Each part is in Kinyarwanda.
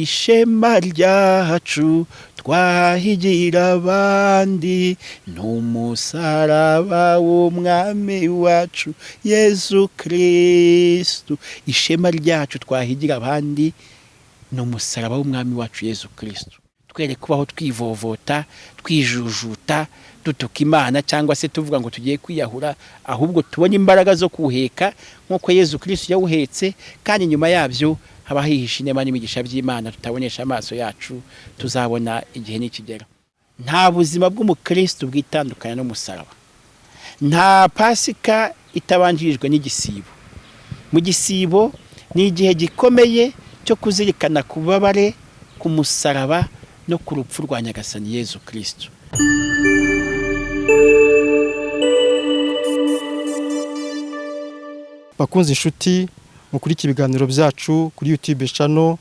Ishema ryacu twahigira abandi ni umusaraba w'umwami wacu Yezu Kristu. Ishema ryacu twahigira abandi ni umusaraba w'umwami wacu Yezu Kristu. Twere kubaho twivovota, twijujuta, dutuka Imana cyangwa se tuvuga ngo tugiye kwiyahura, ahubwo tubone imbaraga zo kuwuheka nk'uko Yezu Kristu yawuhetse, kandi nyuma yabyo haba hihishe inema n'imigisha by'Imana tutabonesha amaso yacu, tuzabona igihe nikigera. Nta buzima bw'umukristu bwitandukanya n'umusaraba. Nta Pasika itabanjirijwe n'igisibo. Mu gisibo ni igihe gikomeye cyo kuzirikana ku bubabare, ku musaraba no ku rupfu rwa Nyagasani Yezu Kristu. Bakunze inshuti mukurikira ibiganiro byacu kuri YouTube channel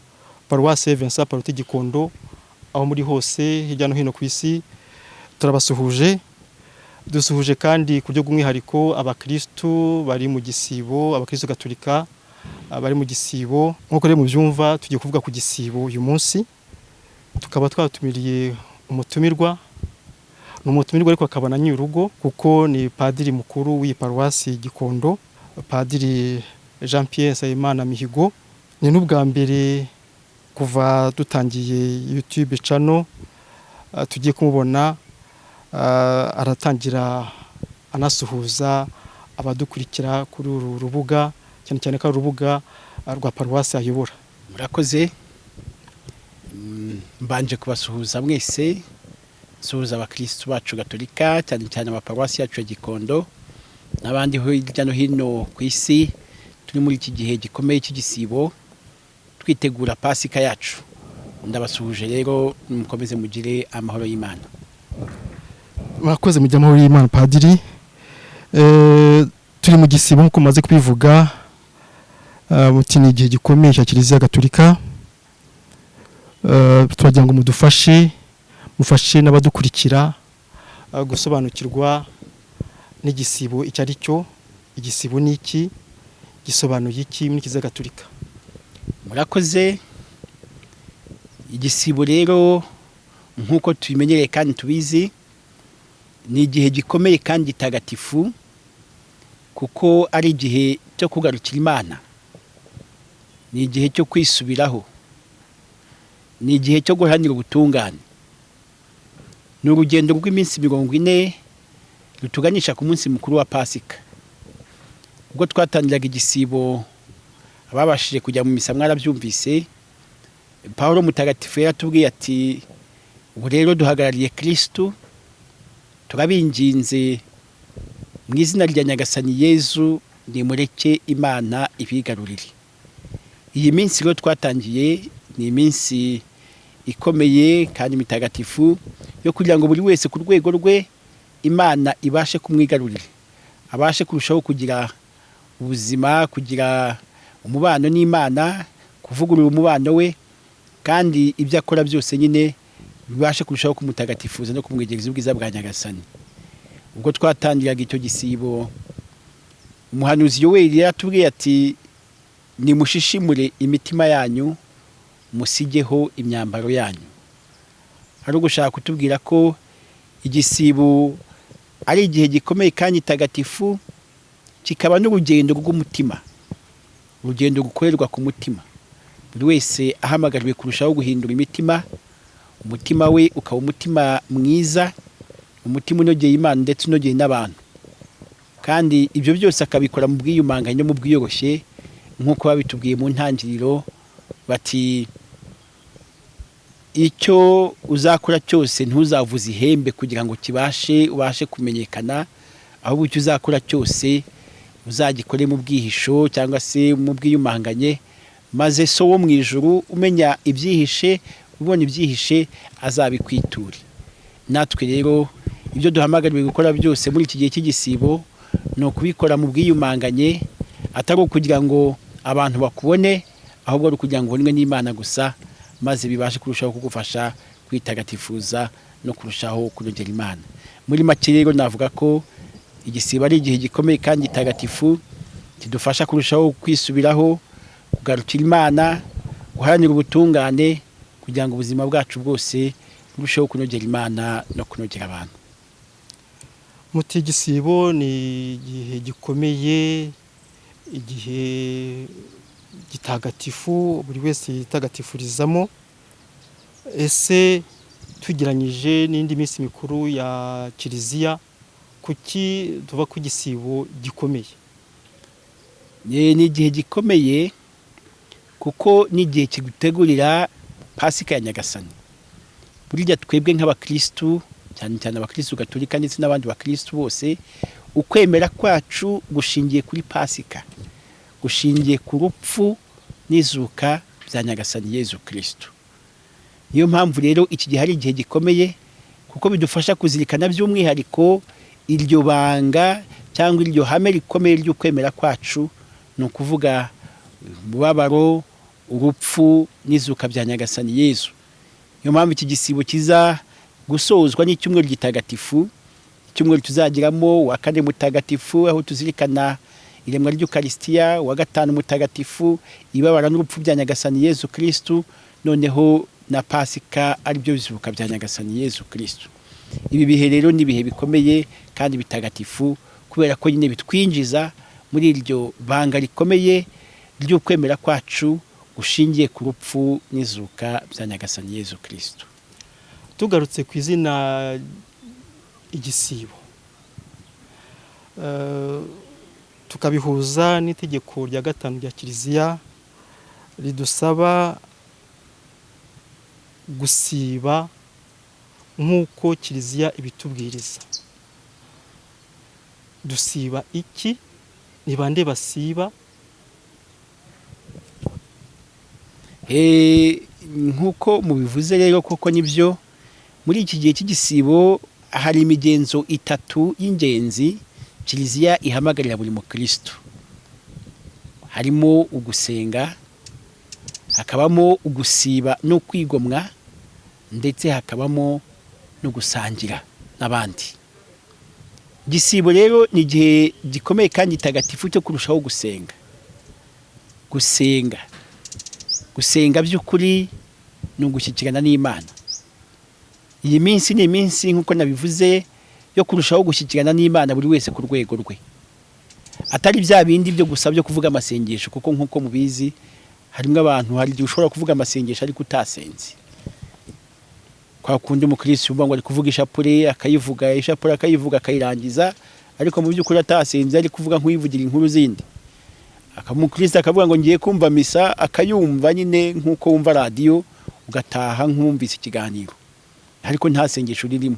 Paroisse Vincent Pallotti Gikondo, aho muri hose hirya no hino ku isi turabasuhuje. Dusuhuje kandi ku buryo bw'umwihariko abakristu bari mu gisibo, abakristu gatolika bari mu gisibo. Nk'uko rero mubyumva, tugiye kuvuga ku gisibo uyu munsi, tukaba twatumiriye umutumirwa. Ni umutumirwa ariko akaba na nyir'urugo, kuko ni padiri mukuru w'iyi paruwasi Gikondo, Padiri Jean Pierre Nsabimana Mihigo. Ni n'ubwa mbere kuva dutangiye YouTube channel tugiye kumubona aratangira anasuhuza abadukurikira kuri uru rubuga, cyane cyane ko ari urubuga rwa paruwasi ayobora. Murakoze. Mbanje kubasuhuza mwese, nsuhuza abakristu bacu gatolika, cyane cyane abaparuwasi yacu ya Gikondo n'abandi hirya no hino ku isi. Turi muri iki gihe gikomeye cy'igisibo twitegura Pasika yacu. Ndabasuhuje rero, mukomeze mugire amahoro y'Imana. Murakoze, mujye amahoro y'Imana padiri. Turi mu gisibo nk'uko mumaze kubivuga, muti ni igihe gikomeye cya Kiliziya Gatolika. Turagira ngo mudufashe, mufashe n'abadukurikira gusobanukirwa n'igisibo icyo ari cyo. Igisibo ni iki? Gisobanuye iki muri Kiliziya Gatolika? Murakoze. Igisibo rero nk'uko tubimenyereye kandi tubizi, ni igihe gikomeye kandi gitagatifu, kuko ari igihe cyo kugarukira Imana, ni igihe cyo kwisubiraho, ni igihe cyo guharanira ubutungane. Ni urugendo rw'iminsi 40 rutuganisha ku munsi mukuru wa Pasika. Ubwo twatangiraga igisibo, ababashije kujya mu misa mwarabyumvise, Pawulo Mutagatifu yaratubwiye ati ubu rero duhagarariye Kristu, turabinginze mu izina rya Nyagasani Yezu, nimureke Imana ibigarurire. Iyi minsi rero twatangiye ni iminsi ikomeye kandi mitagatifu yo kugira ngo buri wese ku rwego rwe Imana ibashe kumwigarurira, abashe kurushaho kugira ubuzima, kugira umubano n'Imana, kuvugurura umubano we, kandi ibyo akora byose nyine bibashe kurushaho kumutagatifuza no kumwegereza ubwiza bwa Nyagasani. Ubwo twatangiraga icyo gisibo, umuhanuzi Yoweli yaratubwiye ati nimushishimure imitima yanyu, musigeho imyambaro yanyu. Ari ugushaka kutubwira ko igisibo ari igihe gikomeye kandi tagatifu, kikaba n'urugendo rw'umutima, urugendo rukorerwa ku mutima. Buri wese ahamagariwe kurushaho guhindura imitima, umutima we ukaba umutima mwiza, umutima unogeye Imana ndetse unogeye n'abantu. Kandi ibyo byose akabikora mu bwiyumanganye no mu bwiyoroshye, nk'uko babitubwiye mu ntangiriro bati icyo uzakora cyose ntuzavuze ihembe kugira ngo kibashe ubashe kumenyekana, ahubwo icyo uzakora cyose uzagikore mu bwihisho cyangwa se mu bwiyumanganye, maze so wo mu ijuru umenya ibyihishe, ubona ibyihishe azabikwiture. Natwe rero ibyo duhamagariwe gukora byose muri iki gihe cy'igisibo ni ukubikora mu bwiyumanganye, atari ukugira ngo abantu bakubone, ahubwo ari ukugira ngo ubonwe n'Imana gusa, maze bibashe kurushaho kugufasha kwitagatifuza no kurushaho kunogera Imana. Muri make rero navuga ko igisibo ari igihe gikomeye kandi gitagatifu, kidufasha kurushaho kwisubiraho, kugarukira Imana, guharanira ubutungane kugira ngo ubuzima bwacu bwose burusheho kunogera Imana no kunogera abantu. Muti igisibo ni igihe gikomeye, igihe gitagatifu buri wese yitagatifurizamo. Ese tugeranyije n'indi minsi mikuru ya Kiliziya, kuki tuva ku gisibo gikomeye? Ni igihe gikomeye kuko ni igihe kigutegurira Pasika ya Nyagasani. Burya twebwe nk'abakirisitu, cyane cyane abakirisitu gatolika ndetse n'abandi bakirisitu bose, ukwemera kwacu gushingiye kuri Pasika, gushingiye ku rupfu n'izuka bya Nyagasani Yezu Kirisitu. Niyo mpamvu rero iki gihe ari igihe gikomeye, kuko bidufasha kuzirikana by'umwihariko iryo banga cyangwa iryo hame rikomeye ry'ukwemera kwacu, ni ukuvuga umubabaro, urupfu n'izuka bya Nyagasani Yezu. Niyo mpamvu iki gisibo kiza gusozwa n'icyumweru gitagatifu, icyumweru tuzagiramo wa kane mutagatifu aho tuzirikana iremwa ry'Ukarisitiya, wa gatanu mutagatifu ibabara n'urupfu bya Nyagasani Yezu Kirisitu, noneho na Pasika aribyo bizuka bya Nyagasani Yezu Kirisitu. Ibi bihe rero ni ibihe bikomeye kandi bitagatifu, kubera ko nyine bitwinjiza muri iryo banga rikomeye ry'ukwemera kwacu gushingiye ku rupfu n'izuka bya Nyagasani Yezu Kirisitu. Tugarutse ku izina igisibo, tukabihuza n'itegeko rya gatanu rya Kiliziya ridusaba gusiba nk'uko Kiliziya ibitubwiriza, dusiba iki? Ni bande basiba? Nk'uko mubivuze rero, koko nibyo, muri iki gihe cy'igisibo hari imigenzo itatu y'ingenzi Kiliziya ihamagarira buri mukristo. Harimo ugusenga, hakabamo ugusiba no kwigomwa, ndetse hakabamo no gusangira n'abandi. Igisibo rero ni igihe gikomeye kandi gitagatifu cyo kurushaho gusenga. Gusenga, gusenga by'ukuri ni ugushyikirana n'Imana. Iyi minsi ni iminsi, nk'uko nabivuze, yo kurushaho gushyikirana n'Imana buri wese ku rwego rwe, atari bya bindi byo gusa byo kuvuga amasengesho, kuko nk'uko mubizi harimo abantu, hari igihe ushobora kuvuga amasengesho ariko utasenze. Kwa kundi umukirisitu yumva ngo ari kuvuga ishapure, akayivuga ishapure, akayivuga akayirangiza, ariko mu by'ukuri atasenze, ari kuvuga nk'uyivugira inkuru zindi. Umukirisitu akavuga ngo ngiye kumva misa, akayumva nyine nk'uko wumva radiyo, ugataha nk'uwumvise ikiganiro, ariko nta sengesho ririmo.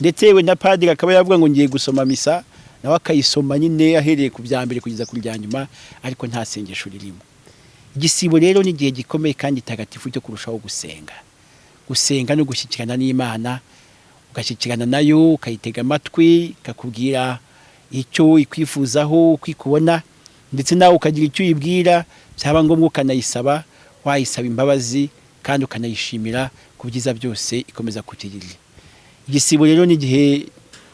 Ndetse yewe na padiri akaba yavuga ngo ngiye gusoma misa, nawe akayisoma nyine ahereye ku bya mbere kugeza ku bya nyuma, ariko nta sengesho ririmo. Igisibo rero ni igihe gikomeye kandi gitagatifu cyo kurushaho gusenga. Gusenga no gushyikirana n'Imana, ugashyikirana nayo, ukayitega amatwi, ikakubwira icyo ikwifuzaho, uko ikubona, ndetse nawe ukagira icyo uyibwira, byaba ngombwa ukanayisaba, wayisaba imbabazi kandi ukanayishimira ku byiza byose ikomeza kukugirira. Igisibo rero ni igihe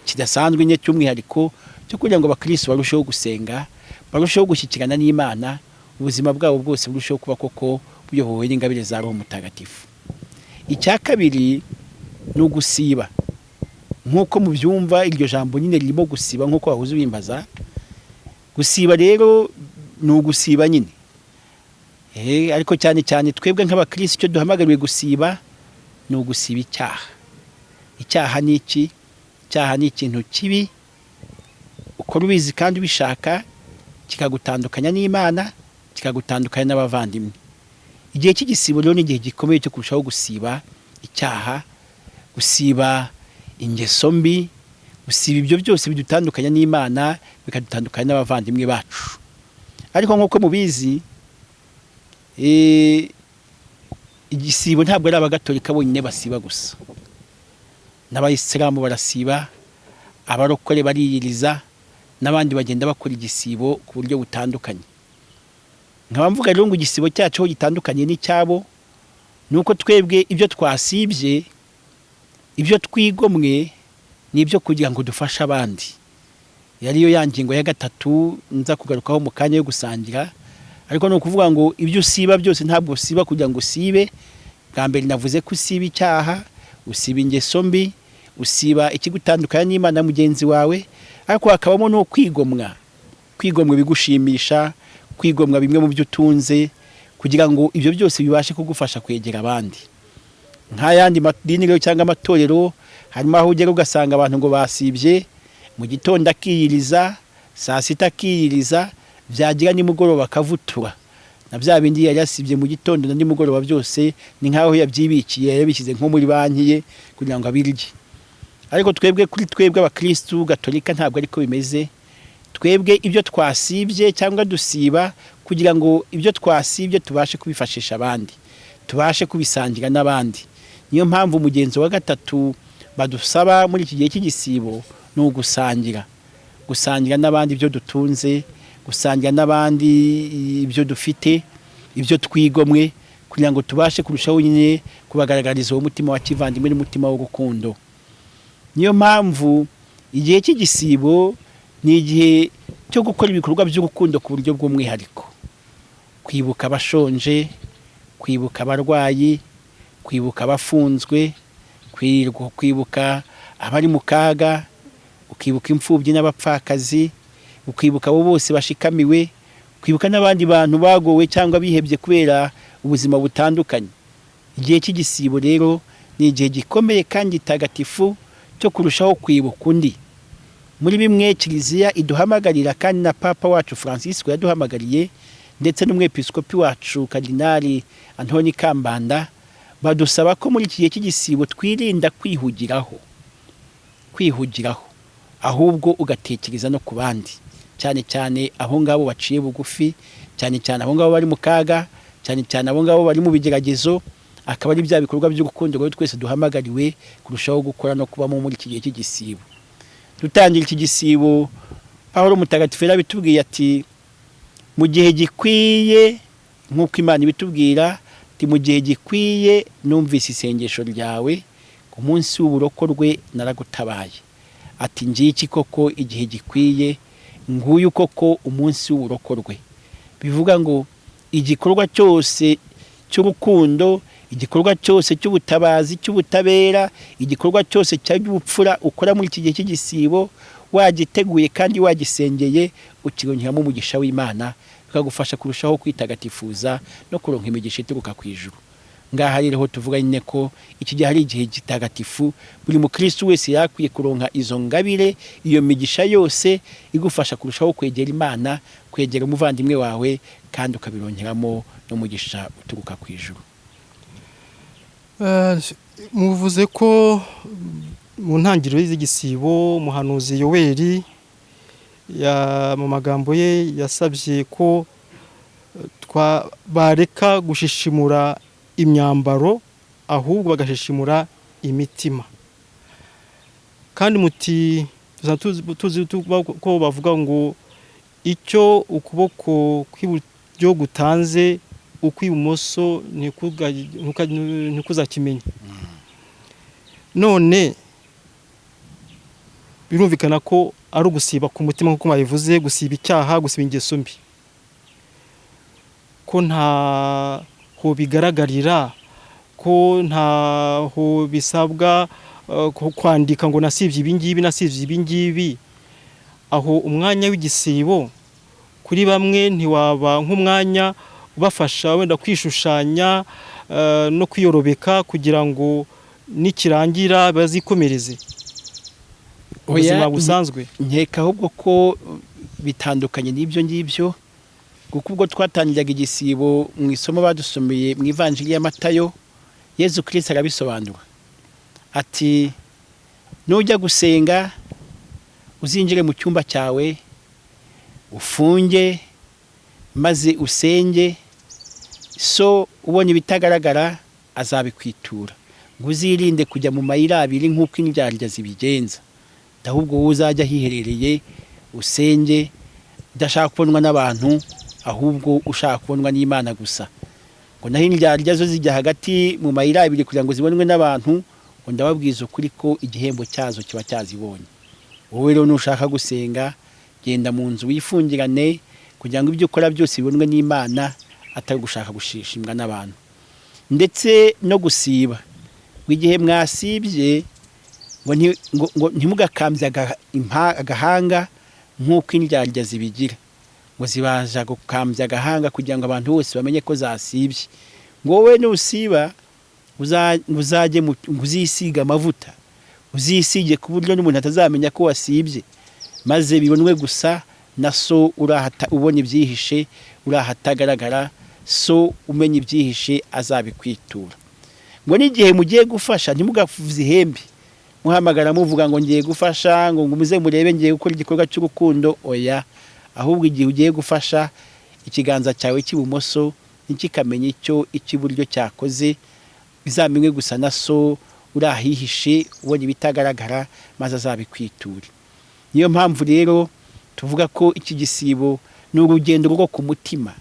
kidasanzwe nyine cy'umwihariko cyo kugira ngo abakirisitu barusheho gusenga, barusheho gushyikirana n'Imana, ubuzima bwabo bwose burusheho kuba koko buyobowe n'ingabire za Roho Mutagatifu. Icya kabiri ni ugusiba. Nk'uko mubyumva iryo jambo nyine ririmo gusiba, nk'uko wahoze ubimbaza. Gusiba rero ni ugusiba nyine, ariko cyane cyane twebwe nk'abakirisitu icyo duhamagariwe gusiba ni ugusiba icyaha. Icyaha ni iki? Icyaha ni ikintu kibi ukora ubizi kandi ubishaka, kikagutandukanya n'Imana, kikagutandukanya n'abavandimwe. Igihe cy'igisibo rero ni igihe gikomeye cyo kurushaho gusiba icyaha, gusiba ingeso mbi, gusiba ibyo byose bidutandukanya n'Imana, bikadutandukanya n'abavandimwe bacu. Ariko nk'uko mubizi, igisibo ntabwo ari abagatolika bonyine basiba gusa, n'abayisilamu barasiba, abarokore bariyiriza, n'abandi bagenda bakora igisibo ku buryo butandukanye. Nkaba mvuga rero ngo igisibo cyacu aho gitandukanye n'icyabo ni uko twebwe ibyo twasibye, ibyo twigomwe, ni ibyo kugira ngo dufashe abandi. Yariyo ya ngingo ya gatatu nza kugarukaho mu kanya yo gusangira. Ariko ni ukuvuga ngo ibyo usiba byose ntabwo usiba kugira ngo usibe, Bwa mbere navuze ko usiba icyaha, usiba ingeso mbi, usiba ikigutandukanya n'Imana mugenzi wawe, ariko hakabamo no kwigomwa, kwigomwa ibigushimisha, kwigomwa bimwe mu byo utunze, kugira ngo ibyo byose bibashe kugufasha kwegera abandi. Nk'ayandi madini rero cyangwa amatorero, harimo aho ugera ugasanga abantu ngo basibye, mu gitondo akiyiriza, saa sita akiyiriza, byagira nimugoroba akavutura na bya bindi yari yasibye mu gitondo na nimugoroba, byose ni nk'aho yabyibikiye, yabishyize nko muri banki ye kugira ngo abirye. Ariko twebwe, kuri twebwe abakirisitu gatolika, ntabwo ariko bimeze. Twebwe ibyo twasibye cyangwa dusiba kugira ngo ibyo twasibye tubashe kubifashisha abandi, tubashe kubisangira n'abandi. Niyo mpamvu umugenzo wa gatatu badusaba muri iki gihe cy'igisibo ni ugusangira, gusangira n'abandi ibyo dutunze, gusangira n'abandi ibyo dufite, ibyo twigomwe, kugira ngo tubashe kurushaho nyine kubagaragariza uwo mutima wa kivandimwe n'umutima w'urukundo. Niyo mpamvu igihe cy'igisibo ni igihe cyo gukora ibikorwa by'urukundo ku buryo bw'umwihariko: kwibuka abashonje, kwibuka abarwayi, kwibuka abafunzwe, kwibuka abari mu kaga, ukibuka imfubyi n'abapfakazi, ukibuka abo bose bashikamiwe, kwibuka n'abandi bantu bagowe cyangwa bihebye kubera ubuzima butandukanye. Igihe cy'igisibo rero ni igihe gikomeye kandi gitagatifu cyo kurushaho kwibuka undi. Muri bimwe Kiliziya iduhamagarira, kandi na Papa wacu Francisco yaduhamagariye, ndetse n'umwepiskopi wacu Karidinali Antoni Kambanda, badusaba ko muri iki gihe cy'igisibo twirinda kwihugiraho, kwihugiraho, ahubwo ugatekereza no ku bandi, cyane cyane abo ngabo baciye bugufi, cyane cyane abo ngabo bari mu kaga, cyane cyane abo ngabo bari mu bigeragezo. Akaba ari bya bikorwa by'urukundo rero twese duhamagariwe kurushaho gukora no kubamo muri iki gihe cy'igisibo. Dutangira iki gisibo, Pawulo Mutagatifu yarabitubwiye ati: "Mu gihe gikwiye", nk'uko Imana ibitubwira ati: "Mu gihe gikwiye numvise isengesho ryawe, ku munsi w'uburokorwe naragutabaye." Ati: "Ngiki koko igihe gikwiye, nguyu koko umunsi w'uburokorwe." Bivuga ngo igikorwa cyose cy'urukundo, igikorwa cyose cy'ubutabazi, cy'ubutabera, igikorwa cyose cy'ubupfura ukora muri iki gihe cy'igisibo, wagiteguye kandi wagisengeye, ukironkeramo umugisha w'Imana, bikagufasha kurushaho kwitagatifuza no kuronka imigisha ituruka ku ijuru. Ngaha rero ho tuvuga nyine ko iki gihe ari igihe gitagatifu, buri mukristo wese yakwiye kuronka izo ngabire, iyo migisha yose igufasha kurushaho kwegera Imana, kwegera umuvandimwe wawe, kandi ukabironkeramo n'umugisha uturuka ku ijuru. Muvuze ko mu ntangiriro z'igisibo umuhanuzi Yoweri mu magambo ye yasabye ko bareka gushishimura imyambaro, ahubwo bagashishimura imitima. Kandi muti tuzi ko bavuga ngo icyo ukuboko kw'iburyo gutanze, ukw'ibumoso ntikuzakimenye. None birumvikana ko ari ugusiba ku mutima, nk'uko babivuze, gusiba icyaha, gusiba ingeso mbi, ko ntaho bigaragarira, ko ntaho bisabwa kwandika ngo nasibye ibi ngibi, nasibye ibi ngibi. Aho umwanya w'igisibo kuri bamwe ntiwaba nk'umwanya ubafasha wenda kwishushanya no kwiyorobeka, kugira ngo nikirangira bazikomereze ubuzima busanzwe? Nkeka ahubwo ko bitandukanye n'ibyo ngibyo, kuko ubwo twatangiraga igisibo, mu isomo badusomeye mu Ivanjiri ya Matayo, Yezu Kirisito arabisobanura ati: "Nujya gusenga, uzinjire mu cyumba cyawe, ufunge, maze usenge, So ubona ibitagaragara azabikwitura. Ngo uzirinde kujya mu mayira abiri nk'uko indyarya zibigenza, ahubwo wowe uzajya ahiherereye usenge, udashaka kubonwa n'abantu, ahubwo ushaka kubonwa n'Imana gusa." Ngo naho indyarya zo zijya hagati mu mayira abiri kugira ngo zibonwe n'abantu, ngo ndababwiza ukuri ko igihembo cyazo kiba cyazibonye. Wowe rero nushaka gusenga, genda mu nzu wifungirane, kugira ngo ibyo ukora byose bibonwe n'Imana, atari gushaka gushishimwa n'abantu. Ndetse no gusiba, ngo igihe mwasibye ngo ntimugakambye agahanga nk'uko indyarya zibigira, ngo zibaza gukambya agahanga kugira ngo abantu bose bamenye ko zasibye. Ngo wowe nusiba uzajye uzisiga amavuta, uzisige ku buryo n'umuntu atazamenya ko wasibye, maze bibonwe gusa na so urahata ubona ibyihishe, uri ahatagaragara, so umenya ibyihishe azabikwitura. Ngo n'igihe mugiye gufasha ntimugavuze ihembe muhamagara muvuga ngo ngiye gufasha, ngo muze murebe ngiye gukora igikorwa cy'urukundo. Oya, ahubwo igihe ugiye gufasha, ikiganza cyawe cy'ibumoso ntikikamenya icyo icy'iburyo cyakoze, bizamenywe gusa na so uri ahihishe ubona ibitagaragara, maze azabikwiture. Niyo mpamvu rero tuvuga ko iki gisibo ni urugendo rwo ku mutima.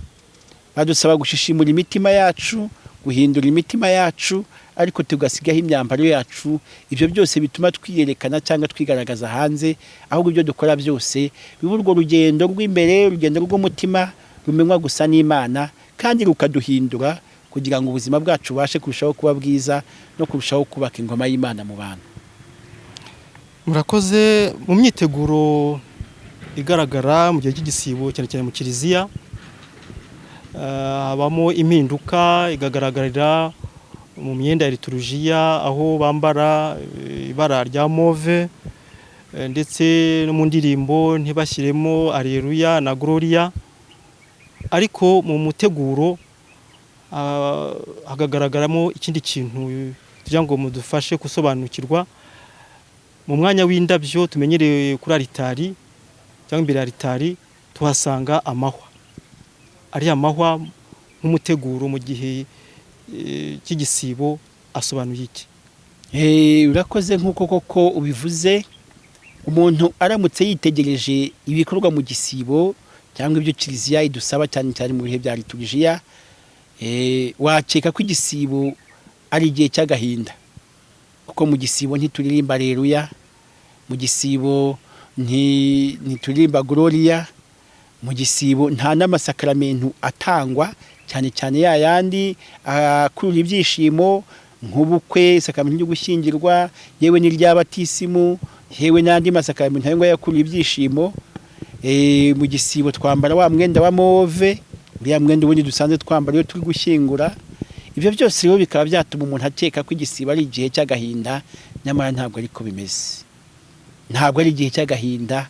Badusaba gushishimura imitima yacu, guhindura imitima yacu, ariko tugasigaho imyambaro yacu. Ibyo byose bituma twiyerekana cyangwa twigaragaza hanze, ahubwo ibyo dukora byose biba urwo rugendo rw'imbere, urugendo rw'umutima rumenywa gusa n'Imana, kandi rukaduhindura kugira ngo ubuzima bwacu bubashe kurushaho kuba bwiza no kurushaho kubaka ingoma y'Imana mu bantu. Murakoze. Mu myiteguro igaragara mu gihe cy'igisibo, cyane cyane mu kiliziya, habamo impinduka igagaragarira mu myenda ya liturujiya, aho bambara ibara rya mauve, ndetse no mu ndirimbo ntibashyiremo Alleluia na Gloria, ariko mu muteguro hagagaragaramo ikindi kintu tugira ngo mudufashe gusobanukirwa. Mu mwanya w'indabyo tumenyereye kuri alitari cyangwa imbere ya alitari, tuhasanga amahwa. Ariya mahwa nk'umuteguro mu gihe cy'igisibo asobanuye iki? Urakoze. Nk'uko koko ubivuze, umuntu aramutse yitegereje ibikorwa mu gisibo cyangwa ibyo kiliziya idusaba, cyane cyane mu bihe bya liturujiya, wakeka ko igisibo ari igihe cy'agahinda, kuko mu gisibo ntituririmba Alleluia, mu gisibo ntituririmba Gloria, mu gisibo nta n'amasakaramentu atangwa, cyane cyane ya yandi akurura ibyishimo nk'ubukwe, isakaramentu ryo gushyingirwa, yewe n'irya batisimu, yewe n'andi masakaramentu ayo ngayo akurura ibyishimo. Mu gisibo twambara wa mwenda wa mauve, uriya mwenda ubundi dusanzwe twambara iyo turi gushyingura. Ibyo byose rero bikaba byatuma umuntu akeka ko igisibo ari igihe cy'agahinda, nyamara ntabwo ariko bimeze. Ntabwo ari igihe cy'agahinda,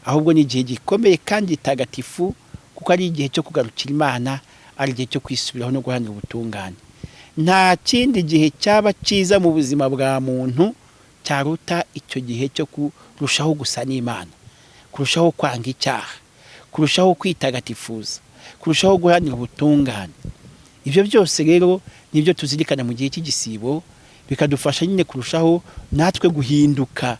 ahubwo ni igihe gikomeye kandi gitagatifu, kuko ari igihe cyo kugarukira Imana, ari igihe cyo kwisubiraho no guharanira ubutungane. Nta kindi gihe cyaba cyiza mu buzima bwa muntu cyaruta icyo gihe cyo kurushaho gusa n'Imana, kurushaho kwanga icyaha, kurushaho kwitagatifuza, kurushaho guharanira ubutungane. Ibyo byose rero nibyo tuzirikana mu gihe cy'igisibo, bikadufasha nyine kurushaho natwe guhinduka,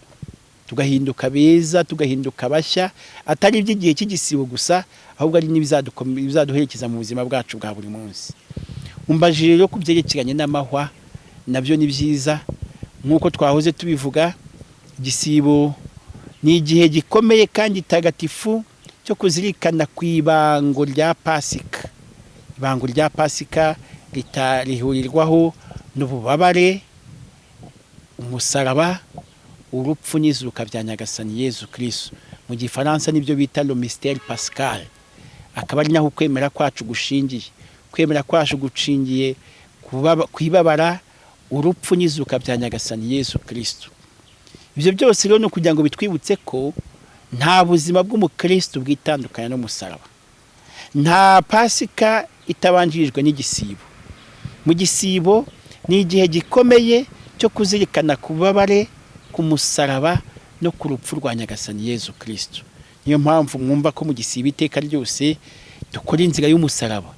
tugahinduka beza, tugahinduka bashya, atari iby'igihe cy'igisibo gusa, ahubwo ari n'ibizaduherekeza mu buzima bwacu bwa buri munsi. Umbajije rero ku byerekeranye n'amahwa, nabyo ni byiza. Nk'uko twahoze tubivuga, igisibo ni igihe gikomeye kandi tagatifu cyo kuzirikana ku ibango rya Pasika. Ibango rya Pasika rihurirwaho n'ububabare, umusaraba, urupfu n'izuka bya Nyagasani Yezu Kristo. Mu gifaransa nibyo bita le mystère pascal, akaba ari naho ukwemera kwacu gushingiye. Kwemera kwacu gushingiye ku ibabara, urupfu n'izuka bya Nyagasani Yezu Kristo. Ibyo byose rero ni ukugira ngo bitwibutse ko nta buzima bw'umukristo bwitandukanya n'umusaraba, nta Pasika itabanjirijwe n'igisibo. Mu gisibo ni igihe gikomeye cyo kuzirikana ku bubabare, ku musaraba no ku rupfu rwa Nyagasani Yezu Kristo. Niyo mpamvu mwumva ko mu gisibo iteka ryose dukora inzira y'umusaraba.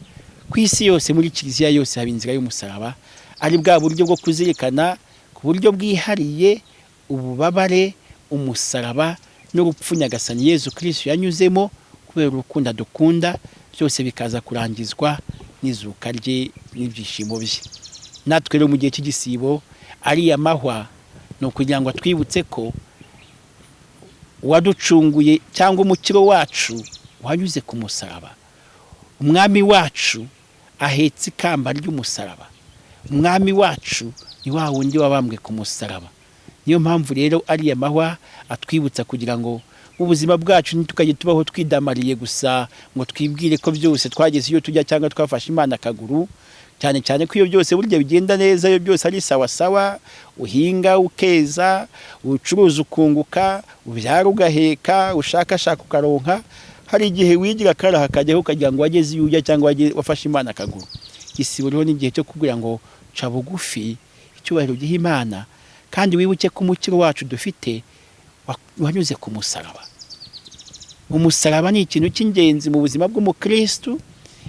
Ku isi yose, muri kiliziya yose, haba inzira y'umusaraba, ari bwa buryo bwo kuzirikana ku buryo bwihariye ububabare, umusaraba n'urupfu Nyagasani Yezu Kristo yanyuzemo kubera urukundo adukunda, byose bikaza kurangizwa n'izuka rye n'ibyishimo bye. Natwe rero mu gihe cy'igisibo, ariya mahwa ni ukugira ngo twibutse ko uwaducunguye cyangwa umukiro wacu wanyuze ku musaraba, umwami wacu ahetse ikamba ry'umusaraba. Umwami wacu ni wa wundi wabambwe ku musaraba. Niyo mpamvu rero ariya mahwa atwibutsa kugira ngo mu buzima bwacu ntitukajye tubaho twidamariye gusa ngo twibwire ko byose twageze iyo tujya cyangwa twafashe Imana akaguru, cyane cyane ko iyo byose burya bigenda neza, iyo byose ari sawa sawa, uhinga ukeza, ucuruza ukunguka, ubyara ugaheka, ushakashaka ukaronka, hari igihe wigira akaraha kajyaho ukagira ngo wageze iyo ujya cyangwa wafashe Imana akaguru. Igisibo rero ni igihe cyo kubwira ngo ca bugufi, icyubahiro giha Imana, kandi wibuke ko umukiro wacu dufite wanyuze ku musaraba. Umusaraba ni ikintu cy'ingenzi mu buzima bw'umukristu.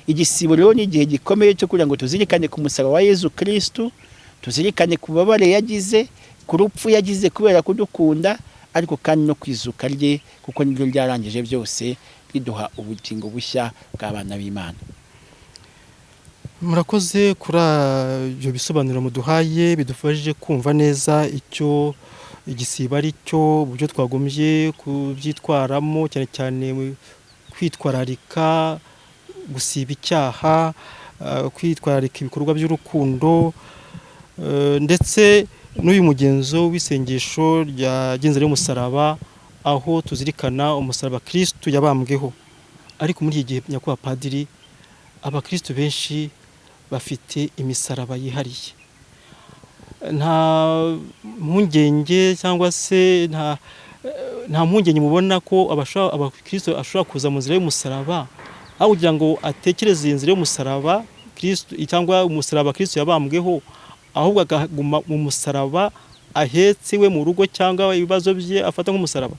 Igisibo rero ni igihe gikomeye cyo kugira ngo tuzirikane ku musaraba wa Yezu Kristu, tuzirikane ku bubabare yagize, ku rupfu yagize kubera kudukunda, ariko kandi no kwizuka rye, kuko niryo ryarangije byose riduha ubugingo bushya bw'abana b'Imana. Murakoze kuri ibyo bisobanuro muduhaye, bidufashije kumva neza icyo igisibo ari cyo, uburyo twagombye kubyitwaramo, cyane cyane kwitwararika gusiba icyaha, kwitwararika ibikorwa by'urukundo, ndetse n'uyu mugenzo w'isengesho rya genzura y'umusaraba, aho tuzirikana umusaraba Kristu yabambweho. Ariko muri iki gihe, nyakubahwa padiri, abakristu benshi bafite imisaraba yihariye, nta mpungenge cyangwa se nta mpungenge mubona ko abakristo ashobora kuza mu nzira y'umusaraba, aho kugira ngo atekereze iyi nzira y'umusaraba Kristo cyangwa umusaraba Kristo yabambweho, ahubwo akaguma mu musaraba ahetse we mu rugo cyangwa ibibazo bye afata nk'umusaraba?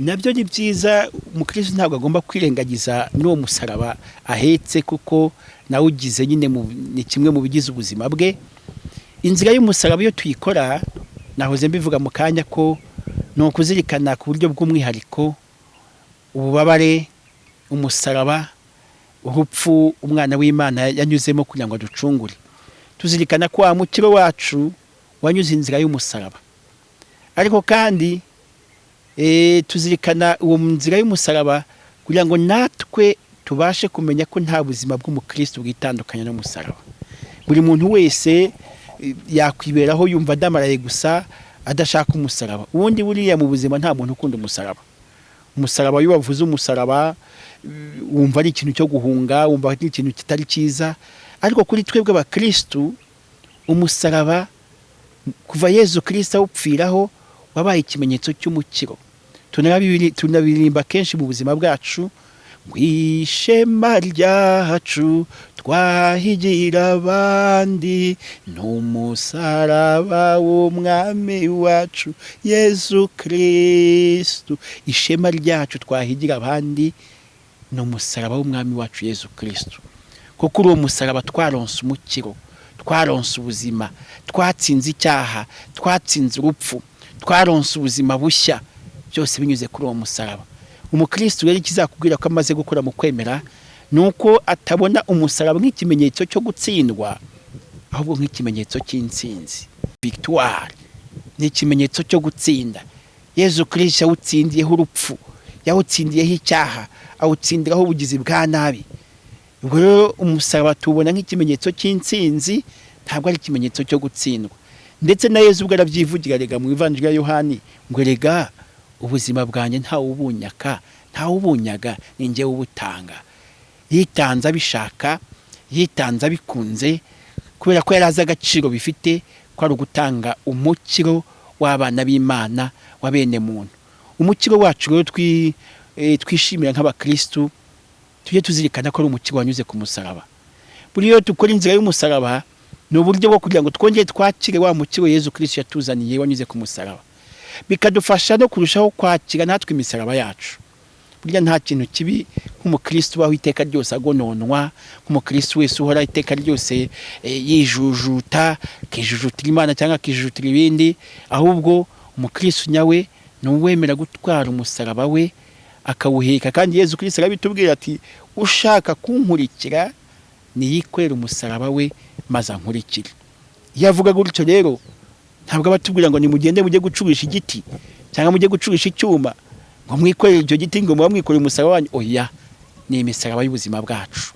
Nabyo ni byiza. Umukristo ntabwo agomba kwirengagiza n'uwo musaraba ahetse, kuko nawe ugize nyine ni kimwe mu bigize ubuzima bwe. Inzira y'umusaraba iyo tuyikora, nahoze mbivuga mu kanya, ko ni ukuzirikana ku buryo bw'umwihariko ububabare, umusaraba, urupfu umwana w'Imana yanyuzemo kugira ngo aducungure. Tuzirikana ko wa mukiro wacu wanyuze inzira y'umusaraba, ariko kandi tuzirikana uwo nzira y'umusaraba kugira ngo natwe tubashe kumenya ko nta buzima bw'umukristo bwitandukanya n'umusaraba. Buri muntu wese yakwiberaho yumva adamaraye gusa, adashaka umusaraba. Ubundi buriya mu buzima nta muntu ukunda umusaraba. Umusaraba, iyo bavuze umusaraba, wumva ari ikintu cyo guhunga, wumva ari ikintu kitari cyiza. Ariko kuri twebwe abakristu, umusaraba kuva Yezu Kristo awupfiraho wabaye ikimenyetso cy'umukiro. Tunabiririmba kenshi mu buzima bwacu ngo ishema ryacu twahigira abandi ni umusaraba w'umwami wacu Yezu Kristu. Ishema ryacu twahigira abandi ni umusaraba w'umwami wacu Yezu Kristu, kuko uri uwo musaraba twaronse umukiro, twaronse ubuzima, twatsinze icyaha, twatsinze urupfu, twaronse ubuzima bushya, byose binyuze kuri uwo musaraba. Umukristo rero ikizakubwira ko amaze gukura mu kwemera ni uko atabona umusaraba nk'ikimenyetso cyo gutsindwa, ahubwo nk'ikimenyetso cy'intsinzi. Victoire ni ikimenyetso cyo gutsinda. Yezu Kristo yawutsindiyeho urupfu, yawutsindiyeho icyaha, awutsindiraho ubugizi bwa nabi. Ubwo rero umusaraba tuwubona nk'ikimenyetso cy'intsinzi, ntabwo ari ikimenyetso cyo gutsindwa. Ndetse na Yezu ubwo arabyivugira rega mu Ivanjiri ya Yohani ngo rega ubuzima bwanjye ntawubunyaka, ntawubunyaga, ni njyewe ubutanga. Yitanze abishaka, yitanze abikunze, kubera ko yari azi agaciro bifite ko ari ugutanga umukiro w'abana b'Imana, wa bene muntu. Umukiro wacu rero twishimira nk'abakristu, tujye tuzirikana ko ari umukiro wanyuze ku musaraba. Buriya iyo dukora inzira y'umusaraba ni uburyo bwo kugira ngo twongere twakire wa mukiro Yezu Kristo yatuzaniye wanyuze ku musaraba, bikadufasha no kurushaho kwakira natwe imisaraba yacu. Burya nta kintu kibi nk'umukristo ubaho iteka ryose agononwa, nk'umukristo wese uhora iteka ryose yijujuta, akijujutira Imana cyangwa akijujutira ibindi. Ahubwo umukristo nyawe ni uwemera gutwara umusaraba we akawuheka. Kandi Yezu Kristo arabitubwira ati ushaka kunkurikira niyikorere umusaraba we maze ankurikire. Iyo avuga gutyo rero ntabwo aba atubwira ngo nimugende mujye gucurisha igiti cyangwa mujye gucurisha icyuma ngo mwikorere icyo giti, ngo muba mwikoreye umusaraba wanyu. Oya, ni imisaraba y'ubuzima bwacu.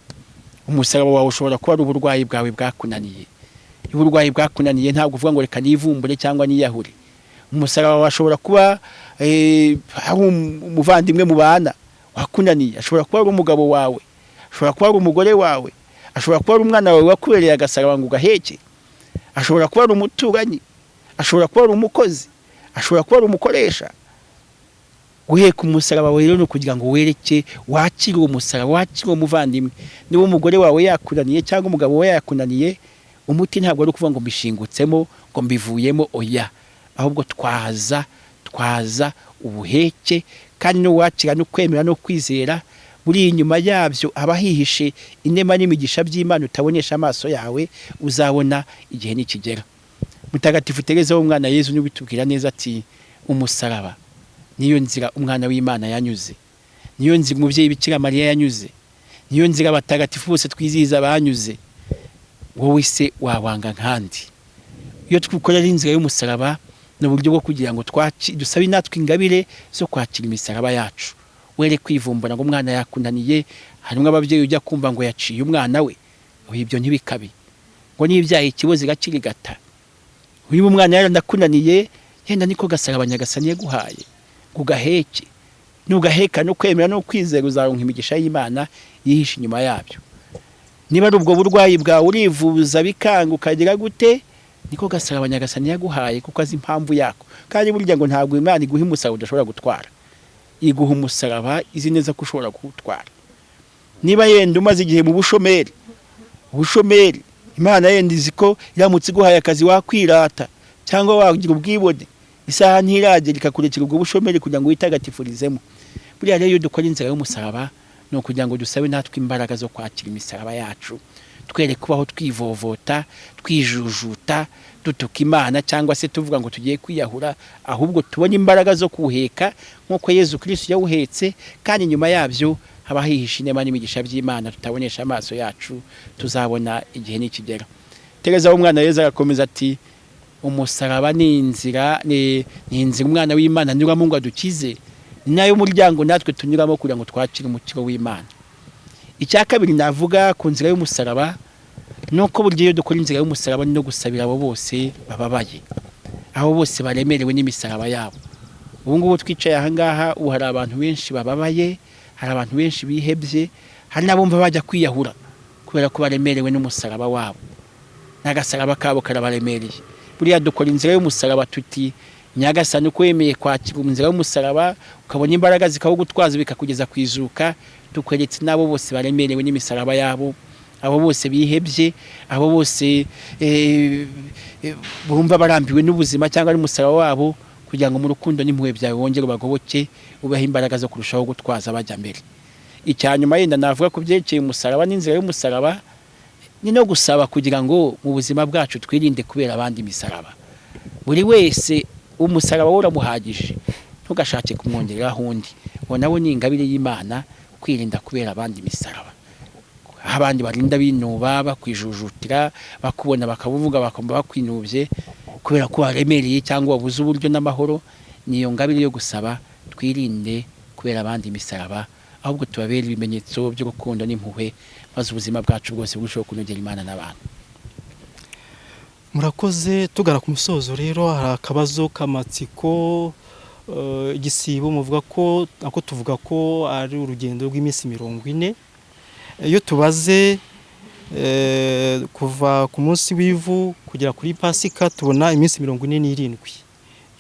Umusaraba wawe ushobora kuba ari uburwayi bwawe bwakunaniye. Uburwayi bwakunaniye ntabwo uvuga ngo reka nivumbure cyangwa niyahure. Umusaraba wawe ashobora kuba ari umuvandimwe mubana wakunaniye, ashobora kuba ari umugabo wawe, ashobora kuba ari umugore wawe, ashobora kuba ari umwana wawe wakubereye agasaraba ngo ugaheke, ashobora kuba ari umuturanyi, ashobora kuba ari umukozi, ashobora kuba ari umukoresha. Guheka umusaraba wawe rero ni ukugira ngo wereke, wakire uwo musaraba, wakire uwo muvandimwe. Niba umugore wawe yakunaniye cyangwa umugabo we yakunaniye, umuti ntabwo ari ukuvuga ngo mbishingutsemo, ngo mbivuyemo, oya, ahubwo twaza ubuheke. Kandi n'uwakira no kwemera no kwizera, buri inyuma yabyo haba hihishe inema n'imigisha by'Imana utabonesha amaso yawe, uzabona igihe nikigera. Mutagatifu Tereza w'umwana Yezu niwe utubwira neza ati umusaraba niyo nzira umwana w'Imana yanyuze, niyo nzira umubyeyi Bikira Mariya yanyuze, niyo nzira abatagatifu bose twizihiza banyuze. Wowe se wawanga nkandi? Iyo twikorera inzira y'umusaraba ni uburyo bwo kugira ngo dusabe natwe ingabire zo kwakira imisaraba yacu. Were kwivumbura ngo umwana yakunaniye. Harimo ababyeyi ujya kumva ngo yaciye umwana we, ibyo ntibikabe, ngo n'ibyaha ikibozi gakirigata. Uyu mwana yaranakunaniye, yenda niko gasaraba Nyagasani yaguhaye ngo ugaheke. Nugaheka no kwemera no kwizera, uzaronka imigisha y'Imana yihishe inyuma yabyo. Niba ari ubwo burwayi bwawe urivuza bikanga ukagira gute, niko gasaraba Nyagasani yaguhaye, kuko azi impamvu yako. Kandi burya ngo ntabwo Imana iguha umusaraba udashobora gutwara, iguha umusaraba izi neza ko ushobora kuwutwara. Niba yenda umaze igihe mu bushomeri, Imana yenda izi ko iramutse iguhaye akazi wakwirata cyangwa wagira ubwibone, isaha ntiragera ikakurekera ubwo bushomeri kugira ngo witagatifurizemo. Buriya rero iyo dukora inzira y'umusaraba ni ukugira ngo dusabe natwe imbaraga zo kwakira imisaraba yacu, twere kubaho twivovota, twijujuta, dutuka Imana cyangwa se tuvuga ngo tugiye kwiyahura, ahubwo tubone imbaraga zo kuwuheka nk'uko Yezu Kristo yawuhetse. Kandi nyuma yabyo haba hihishe inema n'imigisha by'Imana tutabonesha amaso yacu, tuzabona igihe nikigera. Tereza w'umwana Yezu agakomeza ati umusaraba ni inzira, ni inzira umwana w'Imana anyuramo ngo adukize, ni nayo muryango natwe tunyuramo kugira ngo twakire umukiro w'Imana. Icya kabiri navuga ku nzira y'umusaraba ni uko burya iyo dukora inzira y'umusaraba ni no gusabira abo bose bababaye, abo bose baremerewe n'imisaraba yabo. Ubu ngubu twicaye aha ngaha, ubu hari abantu benshi bababaye, hari abantu benshi bihebye, hari n'abumva bajya kwiyahura kubera ko baremerewe n'umusaraba wabo, n'agasaraba kabo karabaremereye. Buriya dukora inzira y'umusaraba tuti Nyagasani uko wemeye kwakira inzira y'umusaraba ukabona imbaraga zikawugutwaza bikakugeza ku izuka, tukweretse n'abo bose baremerewe n'imisaraba yabo, abo bose bihebye, abo bose bumva barambiwe n'ubuzima cyangwa n'umusaraba wabo, kugira ngo mu rukundo n'impuhwe byawe wongere ubagoboke, ubahe imbaraga zo kurushaho gutwaza bajya mbere. Icya nyuma yenda navuga ku byerekeye umusaraba n'inzira y'umusaraba ni no gusaba kugira ngo mu buzima bwacu twirinde kubera abandi imisaraba. Buri wese umusaraba we uramuhagije, ntugashake kumwongereraho undi. Ngo nawe ni ingabire y'Imana kwirinda kubera abandi imisaraba. Aho abandi barinda binuba, bakwijujutira, bakubona bakabuvuga, bakumva bakwinubye kubera ko waremereye cyangwa wabuze uburyo n'amahoro. Niyo ngabire yo gusaba twirinde kubera abandi imisaraba, ahubwo tubabere ibimenyetso by'urukundo n'impuhwe, maze ubuzima bwacu bwose burusheho kunogera Imana n'abantu. Murakoze. Tugana ku musozo rero, hari akabazo k'amatsiko. Igisibo muvuga ko ako tuvuga ko ari urugendo rw'iminsi 40. Iyo tubaze kuva ku munsi w'ivu kugera kuri Pasika tubona iminsi 47.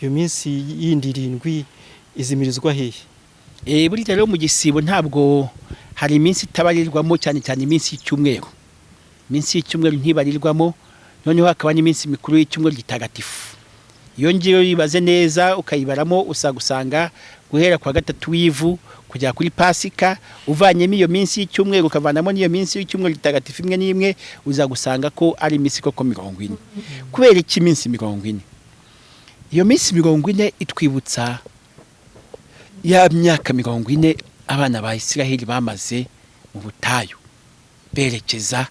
Iyo minsi yindi 7 izimirizwa hehe? Burya rero mu gisibo ntabwo hari iminsi itabarirwamo, cyane cyane iminsi y'icyumweru. Iminsi y'icyumweru ntibarirwamo, noneho hakaba n'iminsi mikuru y'icyumweru gitagatifu. Iyo ngiyo yibaze neza ukayibaramo, usanga guhera kwa gatatu w'ivu kugera kuri Pasika, uvanyemo iyo minsi y'icyumweru ukavanamo n'iyo minsi y'icyumweru gitagatifu imwe n'imwe, uzagusanga ko ari iminsi koko 40. Kubera iki iminsi 40? Iyo minsi 40 itwibutsa ya myaka 40 abana ba Isiraheli bamaze mu butayu berekeza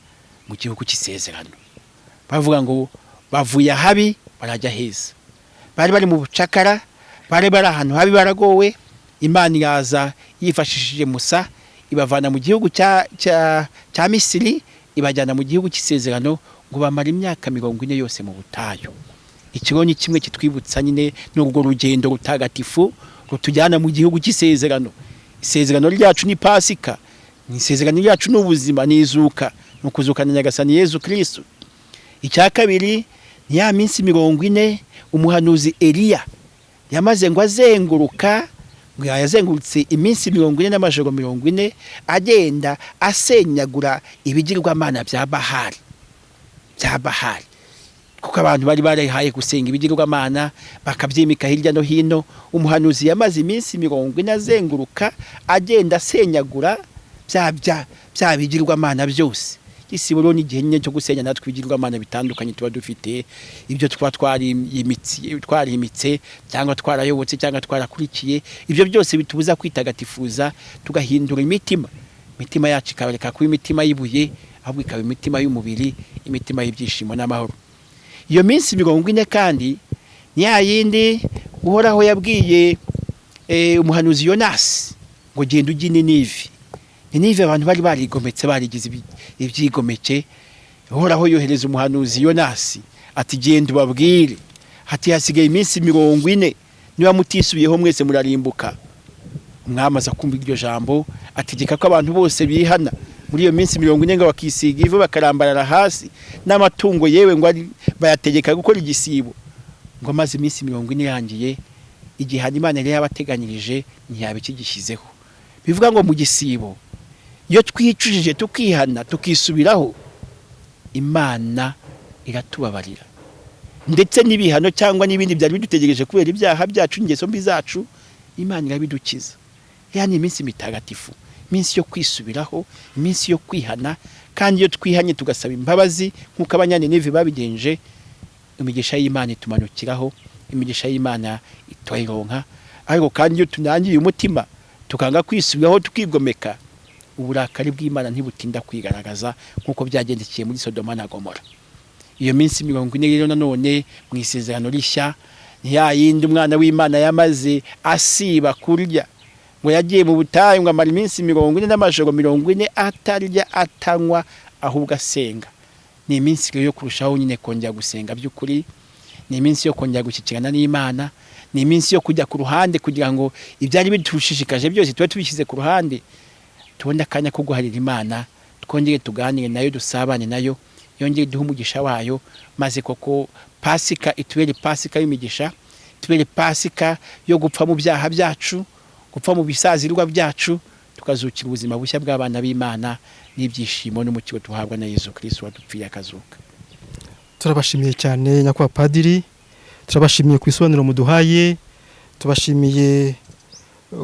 mu gihugu cy'isezerano. Bavuga ngo bavuye ahabi barajya heza. Bari bari mu bucakara, bari bari ahantu habi baragowe. Imana iraza yifashishije Musa Ibavana mu gihugu cya Misiri, ibajyana mu gihugu cy'isezerano, ngo bamara imyaka 40 yose mu butayu. Ikigo ni kimwe kitwibutsa nyine n'urwo rugendo rutagatifu rutujyana mu gihugu cy'isezerano. Isezerano ryacu ni Pasika, ni isezerano ryacu ni ubuzima, ni izuka, ni ukuzukana Nyagasani Yezu Kristu. Icya kabiri ni ya minsi 40 umuhanuzi Eliya yamaze ngo azenguruka, ngo yazengurutse iminsi 40 n'amajoro 40, agenda asenyagura ibigirwamana bya Bahari, bya Bahari, kuko abantu bari barihaye gusenga ibigirwamana bakabyimika hirya no hino. Umuhanuzi yamaze iminsi 40 azenguruka agenda asenyagura bya bigirwamana byose. Igisibo rero ni igihe nyine cyo gusenya natwe ibigirwamana bitandukanye tuba dufite, ibyo tuba twarimitse cyangwa twarayobotse cyangwa twarakurikiye, ibyo byose bitubuza kwitagatifuza, tugahindura imitima. Imitima yacu ikabareka kuba imitima y'ibuye, ahubwo ikaba imitima y'umubiri, imitima y'ibyishimo n'amahoro. Iyo minsi 40 kandi ni ya yindi Uhoraho yabwiye umuhanuzi Yonasi ngo genda ujye i Ninive. Ninive abantu bari barigometse, barigize ibyigomeke. Uhoraho yohereza umuhanuzi Yonasi ati genda ubabwire, ati hasigaye iminsi 40, niba mutisubiyeho mwese murarimbuka. Umwami aza kumva iryo jambo, ategeka ko abantu bose bihana muri iyo minsi 40, ngo bakisiga ivu, bakarambarara hasi, n'amatungo yewe ngo bayategeka gukora igisibo. Ngo amaze iminsi 40 irangiye, igihano Imana yari yabateganyirije ntiyaba ikigishyizeho. Bivuga ngo mu gisibo iyo twicujije, tukihana, tukisubiraho, Imana iratubabarira, ndetse n'ibihano cyangwa n'ibindi byari bidutegereje kubera ibyaha byacu, ingeso mbi zacu, Imana irabidukiza. Ya ni iminsi mitagatifu, iminsi yo kwisubiraho, iminsi yo kwihana. Kandi iyo twihanye tugasaba imbabazi nk'uko Abanyaninive babigenje, imigisha y'Imana itumanukiraho, imigisha y'Imana ituyironka. Ariko kandi iyo tunangiye umutima, tukanga kwisubiraho, tukigomeka, uburakari bw'Imana ntibutinda kwigaragaza nk'uko byagendekeye muri Sodoma na Gomora. Iyo minsi 40 rero nanone mu isezerano rishya ni ya yindi umwana w'Imana yamaze asiba kurya, ngo yagiye mu butayu, ngo amara iminsi 40 n'amajoro 40 atarya atanywa, ahubwo asenga. Ni iminsi rero yo kurushaho nyine kongera gusenga by'ukuri, ni iminsi yo kongera gushyikirana n'Imana, ni iminsi yo kujya ku ruhande kugira ngo ibyari bidushishikaje byose tube tubishyize ku ruhande, tubone akanya ko guharira Imana, twongere tuganire nayo, dusabane nayo, yongere duhe umugisha wayo, maze koko Pasika itubere Pasika y'imigisha, itubere Pasika yo gupfa mu byaha byacu, gupfa mu bisazirwa byacu, tukazukira ubuzima bushya bw'abana b'Imana n'ibyishimo n'umucyo tuhabwa na Yezu Kristo wadupfiriye akazuka. Turabashimiye cyane nyakubahwa Padiri, turabashimiye ku bisobanuro muduhaye, tubashimiye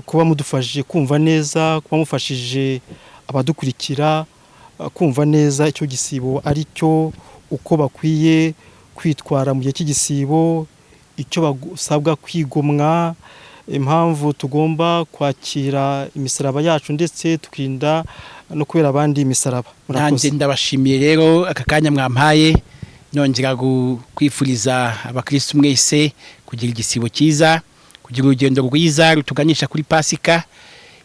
kuba mudufashije kumva neza, kuba mufashije abadukurikira kumva neza icyo gisibo ari cyo, uko bakwiye kwitwara mu gihe cy'igisibo, icyo basabwa kwigomwa, impamvu tugomba kwakira imisaraba yacu ndetse tukirinda no kubera abandi imisaraba. Nanjye ndabashimiye rero aka kanya mwampaye, nongera kwifuriza abakristu mwese kugira igisibo cyiza, kugira urugendo rwiza rutuganisha kuri Pasika.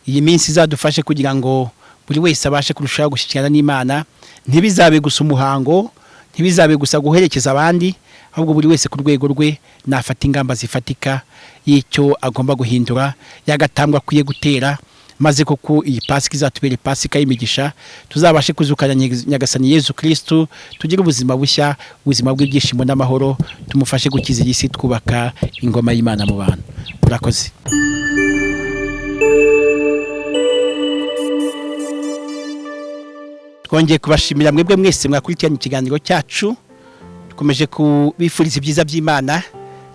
Iyi minsi izadufashe kugira ngo buri wese abashe kurushaho gushyikirana n'Imana, ntibizabe gusa umuhango, ntibizabe gusa guherekeza abandi, ahubwo buri wese ku rwego rwe nafata ingamba zifatika y'icyo agomba guhindura, yagatambwa akwiye gutera, maze koko iyi Pasika izatubere Pasika y'imigisha, tuzabashe kuzukana Nyagasani Yezu Kristu, tugire ubuzima bushya, ubuzima bw'ibyishimo n'amahoro, tumufashe gukiza iyi si, twubaka ingoma y'Imana mu bantu. Murakoze. Twongeye kubashimira mwebwe mwese mwakurikiranye ikiganiro cyacu, dukomeje kubifuriza ibyiza by'Imana,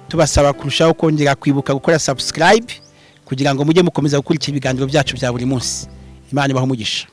tubasaba kurushaho kongera kwibuka gukora subscribe kugira ngo mujye mukomeza gukurikira ibiganiro byacu bya buri munsi. Imana ibahe umugisha.